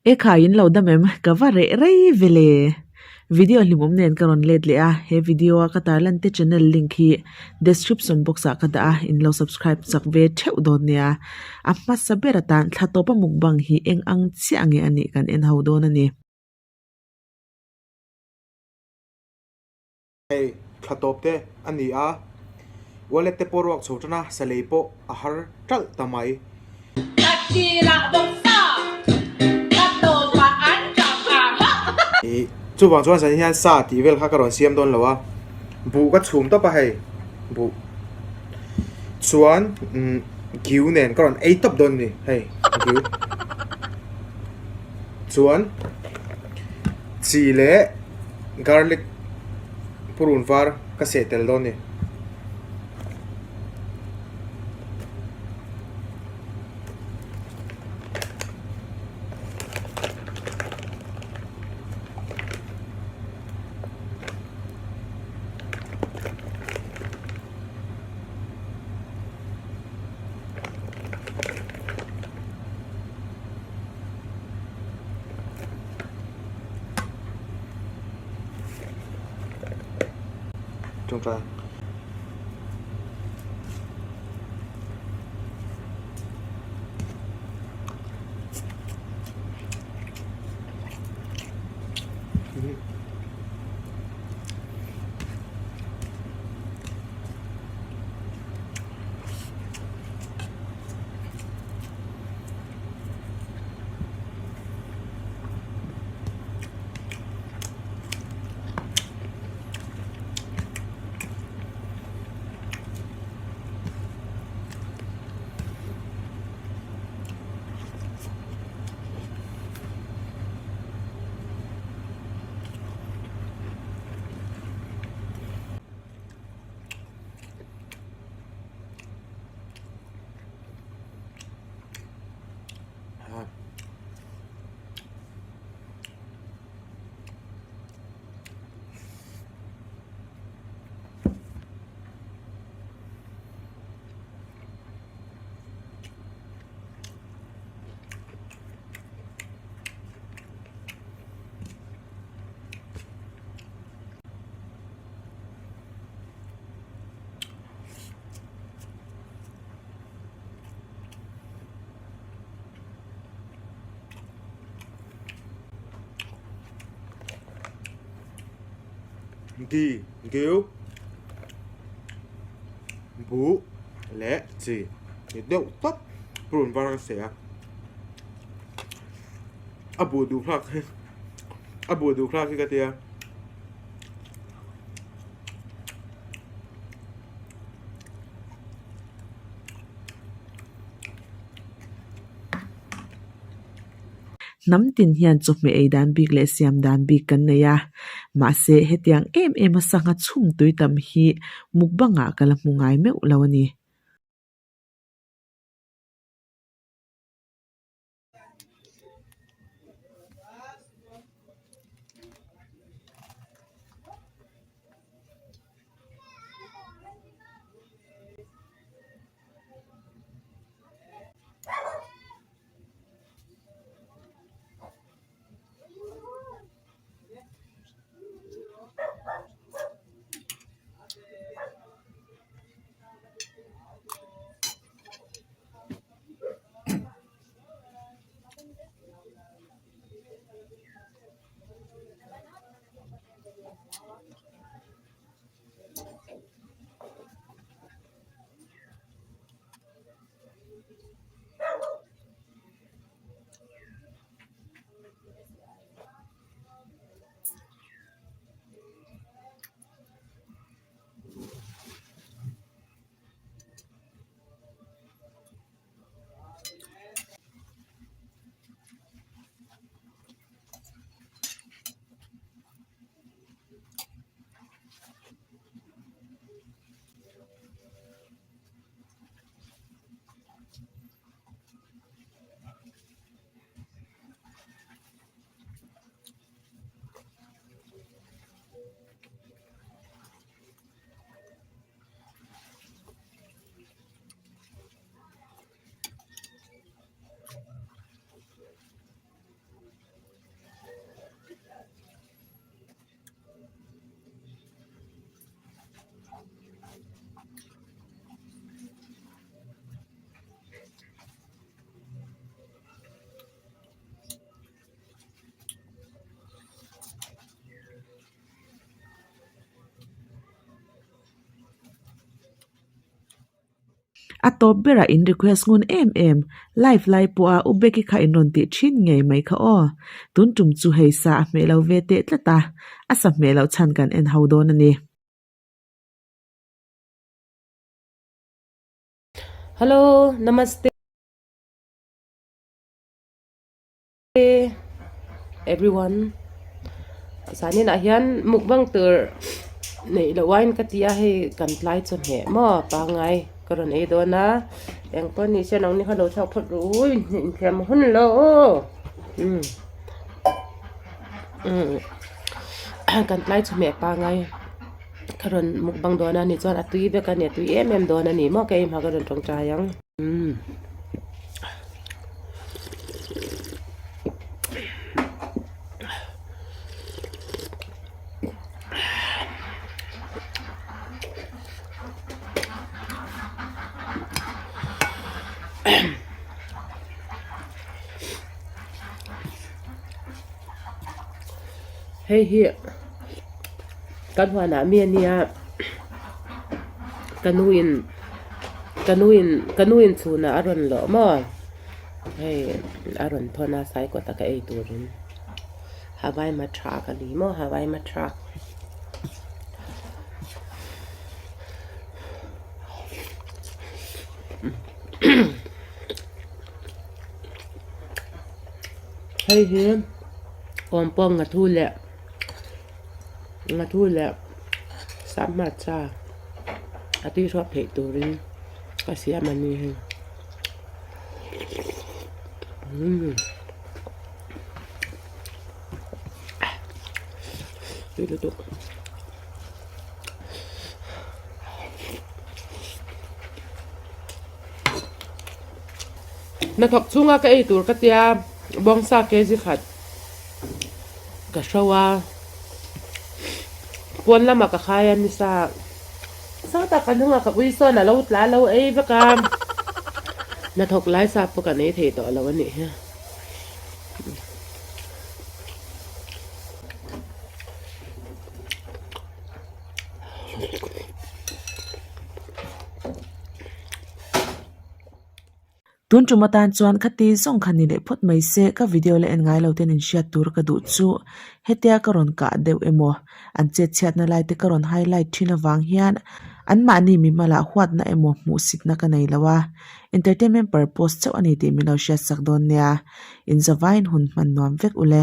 Ekhai in lo dam em? Ka va reh rei ve le. Video hlimawm nen ka rawn let leh a, he video a ka tarlan te channel link hi description box ah ka dah a, in lo subscribe chak ve theuh dawn nia. A hmasa ber atan thla tawpa mukbang hi eng ang chiah nge a nih kan en ho dawn a ni. Hei thla tawp te a ni a, wallet te pawh ruak chho tan a, sa lei pawh a har ṭalh ta mai. Ka tirah bawk sa, ka tawpah an ṭap ang a. Ih, chuvang chuan zan hian sa tih vel kha ka rawn siam dawn lo a, buh ka chhum tawp a hei, buh chuan umm giu nen ka rawn ei tawp dawn a ni hei giu chuan chi leh. Garlic purun var ka seh tel dawn a ni. Tawngtai. Gi, giu, buh leh chi ni deuh tawp purun var a seh a, a buh duh thlak hi a buh duh thlak hi ka tia. Hnam tin hian chawhmeh ei dan bik leh siam dan bik kan nei a, mahse hetiang em em a sangha chhum tui tam hi mukbang ah ka la hmu ngai meuh lo a ni. A tawp berah in request ngun em em, live lai pawha U Becky kha in rawn tih thin ngei mai kha aw. Tun tum chu hei sa a hmeh lo ve teh tlat a, a sa hmeh loh chhan kan en ho dawn a ni. Hello, Namaste everyone. Zaninah hian mukbang tur neih loh aiin ka ti a, hei kan tlai chawhmeh maw pangngai ka rawn ei dawn a, eng pawh ni se nangni kha lo chhuak phawt rawh u, inthiam hun lo umm kan tlai chawhmeh pangngai. Ka rawn mukbang dawn a ni chuan a tui vek a ni a tui em em dawn a ni maw ka ei hma ka rawn tawngtai ang umm. Hei hi. Kan huanah mi a nia ka nuin ka nuin ka nuin chhunah a rawn lawh maw hei a rawn thawn a saikawt a ka ei turin Hawaii matrak a ni maw Hawaii matrak. Hei hi awmpawng ngathu leh. Ngathu leh sap hmarcha a tui hruap theih turin ka siam a ni hei umm tui lutuk. Hnathawk chhunga ka ei tur ka tia bawngsa kg khat. Ka hro a, pawn lamah ka khai a nisa sang tak kan hnungah ka ui sawn a lo tla lo ei vek a, hnathawk lai sa pawh kan ei thei tawh lo a nih hi. Tun tum atan chuan khati zawng kha ni leh phawt mai se ka video la en ngai lo ten in hriat tur ka duh chu hetia ka rawn kah deuh emaw an chet chhiatna lai te ka rawn highlight thin avang hian an mahni mimalah huatna emaw hmuhsitna ka nei lo a entertainment purpose chauh a ni tih min lo hriat sak dawn nia in zavaiin hun hman nuam vek ule.